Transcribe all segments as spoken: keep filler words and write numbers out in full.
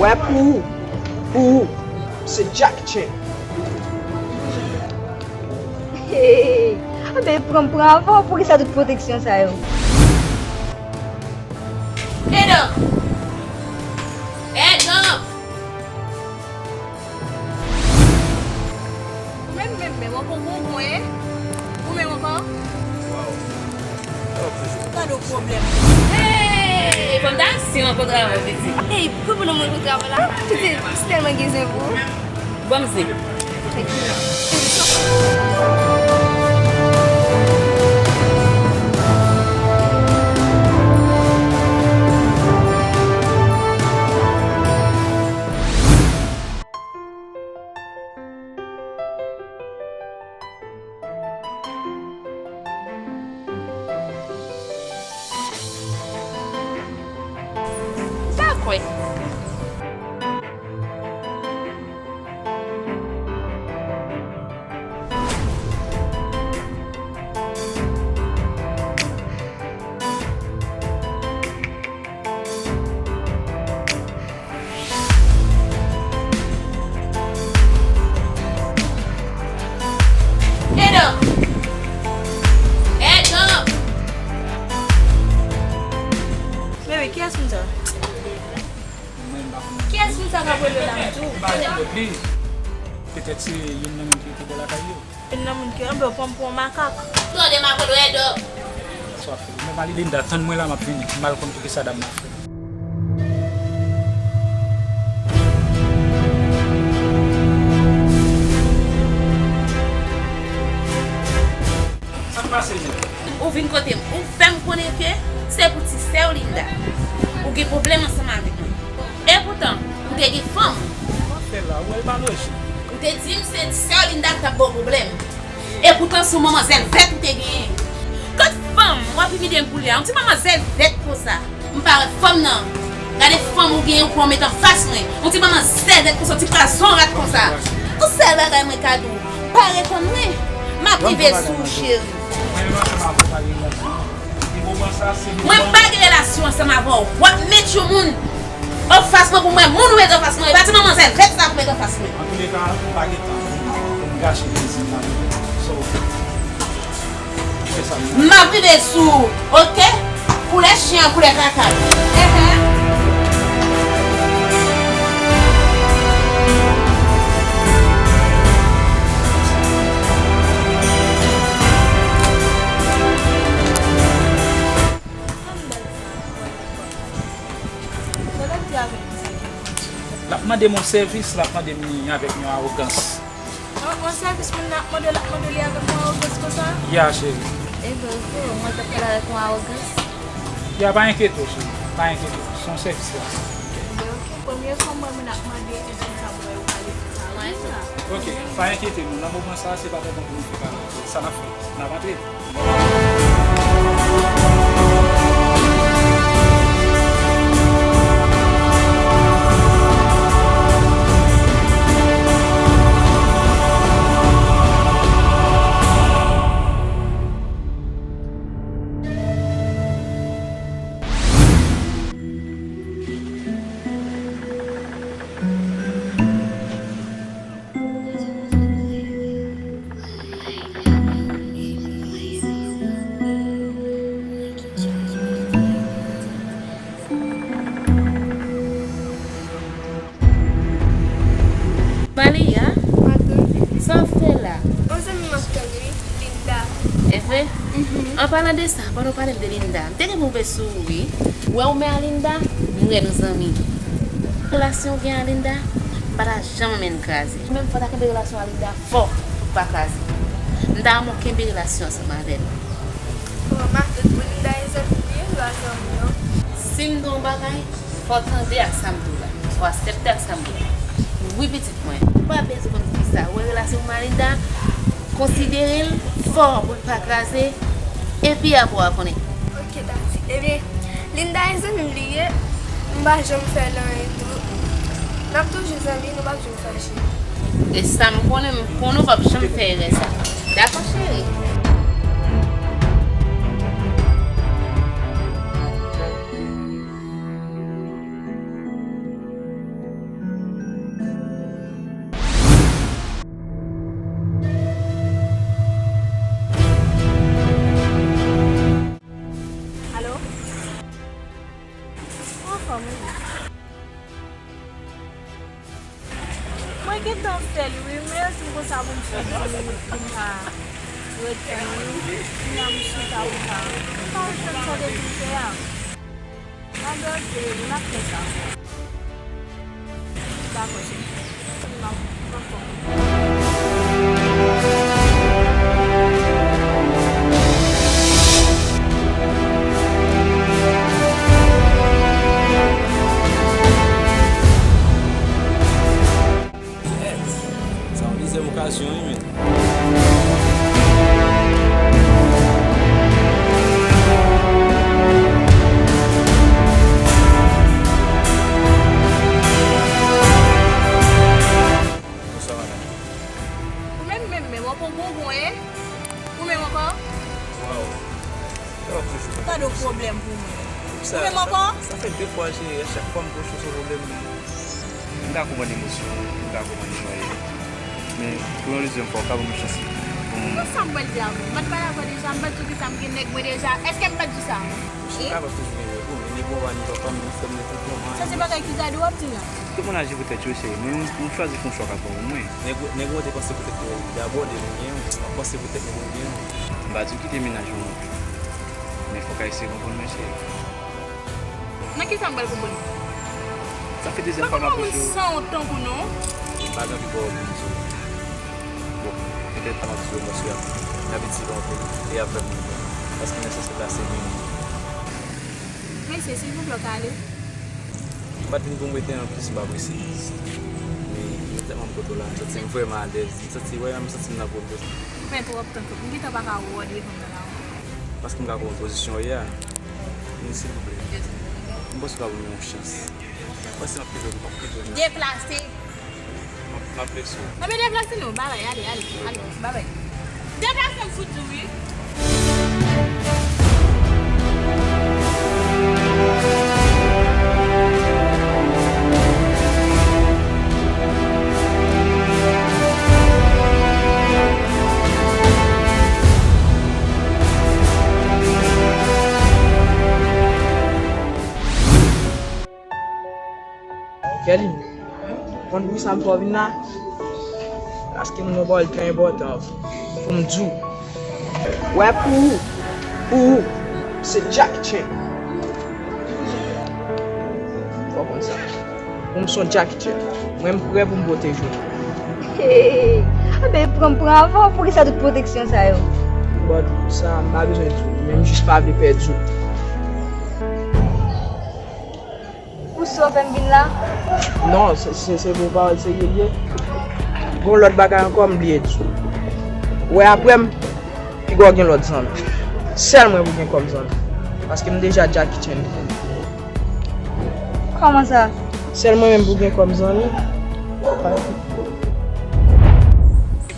Wè pou ou, pou ou, se Jack Chan. Hey, anben pran m pran avè w, poukisa tout pwoteksyon sa yo? Edo! Edo! Ou menm, menm, menm, ankò bonbon, en? Ou menm ankò? Waw. Gade yon pwoblèm. Hey! Fanm ta si rankontre avè w, pitit. Hey, pou nou rankontre avè w la? Pitit, m tèlman gen zen pou ou. Ban m zen. M pa kwè. Edo! Edo! Bebe, kiyès moun sa? Kiyès moun sa k ap rele w la, m di w? M pa gen lòt li. Petèt se youn nan moun ki rete bò lakay yo. Youn nan moun ki, anben w pran m pou yon makak. Tande m ap rele w Edo. Sa w ap fè? Mwen pa li Linda, tann mwen la, m ap vini. M al konn poukisa dam nan ap fè. Sa k pase, Linda? Ou vin kote m, ou fè m konnen ke se pou ti sè w Linda ou gen pwoblèm ansanm avèk mwen. Epoutan, ou te gen fanm. Sa w ap fè la? Ou wè l pa lojik. Ou te di m se ti sè w Linda k t ap ba w pwoblèm. Epoutan, se yon manmanzèl vèt ou te genyen. Kot fanm w ap imilye m koulye a? Yon ti manmanzèl vèt konsa. M pa wè fanm nan. Gade fanm ou genyen ou pran w met anfas mwen. Yon ti manmanzèl vèt konsa, yon ti pwazon rat konsa. Yon sèl bagay mwen ka di w, pa ret tann mwen. M ap rive sou ou, cheri. Mwen pa gen relasyon ansanm avè w. W ap met yon moun anfas mwen pou m wè moun ou met anfas mwen. E pa ti manmanzèl vèt sa pou met anfas mwen. Antouleka, m pa gen tan pou m gache plezi m nan. So, M ap rive sou ou, oke? Koulè chen an, koulè kaka l. Ehe. L ap mande m yon sèvis, l ap mande m li avèk yon awogans. Yon, yon sèvis moun nan ap mande, l ap mande li avèk yon awogans konsa? Ya, cheri. Ebyen, oke, mwen t ap pale avèk yon awogans. Ya, pa enkyete w, cheri. Pa enkyete w. Se yon sèvis la. Ebyen, oke, premye fwa m wè moun ap mande, ebyen, m ka wè yo pale konsa. Wi, sa. Oke, pa enkyete nou. Nan moman sa a, se pa tan pou nou fè pale. Sa n ap fè? N ap antre. Malia? Madanm? Sa w ap fè la? Yon zanmi m ap tann, wi, Linda. E vre? Mhm. An palan de sa, pandan w pale m de Linda, m te gen move sou ou, wi. Wè ou men a Linda, m wè nou zanmi. Relasyon w gen a Linda, m pa ta janm anmen l kraze. Ou menm fò w ta kenbe relasyon a Linda fò pou l pa kraze. M ta renmen w kenbe relasyon ansanm avè l. Bon, matant, pou Linda e zanmi m ye, l pa zanmi non. Si m di w yon bagay, fò w tande ak sa m di w la. Fò w aksepte ak sa m di w la. Wi, pitit mwen. Ou pa bezwen konn kisa. Ou wè relasyon w a Linda, konsidere l fò pou l pa kraze. Epi apre w a konnen. Oke, Tati. Ebyen, Linda e zanmi m li ye. M pa janm fè l anyen tou. N ap toujou zanmi, nou p ap janm fache. E sa m konnen, m konnen w p ap janm fè erè sa. Dakò, cheri? Mwen gentan fè l wi, men si m konsa pou m fè l pou m ka ret tann li, kounya m chita pou m ka, m pa konprann sa w te di m fè a. Mwen gen anpil, m ap fè sa. Dakò, cheri. M ap, m ap fè w. Sa yon dezyèm okazyon, wi, men. Bonswa, madanm. Ou menm, menm, menm, w ap pran bonbon, e? Ou menm ankò? Waw. Sa w ap toujou. Gade yon pwoblèm pou mwen. Ou menm ankò? Sa fè de fwa, cheri. A chak fwa m pwoche w, se yon pwoblèm. M ka konprann emosyon w, m ka konprann jan w ye. Men, pou yon dezyèm fwa, w ka ban m yon chans pou m... Bon, sa m pral di avè w? M pa t pale avè w deja, m pa t di w ki sa m gen nèg mwen deja. Èske m pa t di sa? Misye kapab toujou gen nèg ou, men nèg ou pa ni papa m, ni frè m, ni tout moun. Sa se bagay ki gade w ap di la. Tout moun aji pou tèt yo, cheri. Mwen, m, m chwazi fè yon chwa k ap bon pou mwen. Nèg ou, nèg ou te panse poutèt ke li abòde, li gen yon. W ap panse poutèt nèg ou gen yon. M pa di w kite mennaj ou non. Men fòk w eseye konprann mwen, cheri. Nan kisa m pral konprann? Sa fè dezyèm fwa m ap pwoche w. Mwen pa konprann moun sanwont tankou non. M pa gen anpil pawòl pou m di w. Bon, petèt m ap di w mwen sou y ap, y ap iti anpil e y ap fè m, paske nan sans la se menm. Mesye, silvouplè, w ka ale? M pa t vin pou m rete non, plis m pa prese. Men, men tèlman m kote w la, m santi m vrèman alèz. M santi, wè, m santi m nan pwòp dòt. Fè twòp tan, m gentan pa ka wè w devan m nan la. Paske m ka konn pozisyon w ye a. Men silvouplè. M panse w ka ban m yon chans. M panse m ap kite w, m ap kite w. Deplase. M ap, m ap lese w. Anben deplase non, babay, ale, ale, ale, babay. Deplase m fout di w wi. Kelly, konn poukisa m fè w vin la? Paske m gen yon pawòl trè enpòtan pou m di w. Wè pou ou, pou ou, se Jackie Chan. Fò w konn sa. Pou m se yon Jackie Chan. Mwen m prè pou m pwoteje w. Hey, anben pran m pran avè w, poukisa tout pwoteksyon sa yo? Bon, sa m pa bezwen di w, men m jis pa vle pèdi w. Ou si w fè m vin la? Non, se, se, se pou pawòl serye l ye. Gon lòt bagay ankò m bliye di w. Wè apre m, piga w gen lòt zanmi. Sèl mwen pou gen kòm zanmi. Paske m deja Jackie Chan. Kòman sa? Sèl mwen menm pou gen kòm zanmi. Pandan,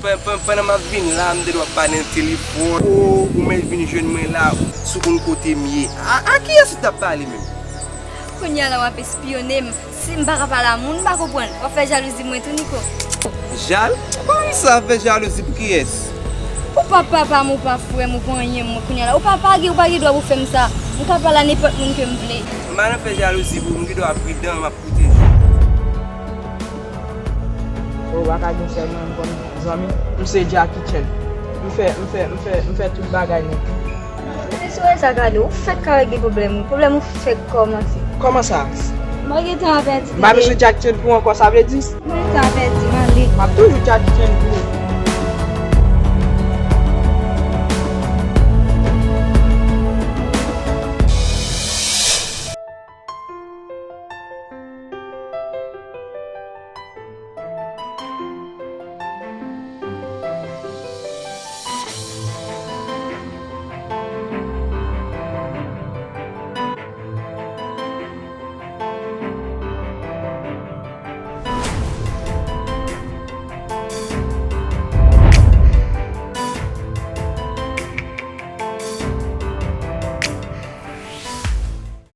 pandan, pandan m ap vin la, m te dwe ap pale nan telefòn. Ou, ou menm vin jwenn mwen la, si w konn kote m ye. A, a kiyès ou t ap pale menm? Kounye a la w ap espyone m. Si m pa ka pale a moun, m pa konprann. W ap fè jalouzi mwen tou, Nico. Jal? Kòman sa fè jalouzi pou kiyès? Ou pa papa m, ou pa frè m, ou pa anyen mwen kounye a la. Ou pa, pa gen, ou pa gen dwa pou fè m sa. M ka pale a nenpòt moun ke m vle. M pa nan fè jalouzi pou ou, m gen dwa pridan, m ap pwoteje w. Ou pa ka gen sèl mwen kòm zanmi. M se Jackie Chan. M fè, m fè, m fè, m fè tout bagay nèt. Men si w wè sa gade, ou fèk ka gen pwoblèm wi. Pwoblèm ou fèk kòmanse. Kòman sa? Mwen gentan avèti tande. M pa bezwen Jackie Chan pou ankò, sa vle di? Mwen gentan avèti, m ale. M ap toujou Jackie Chan pou ou.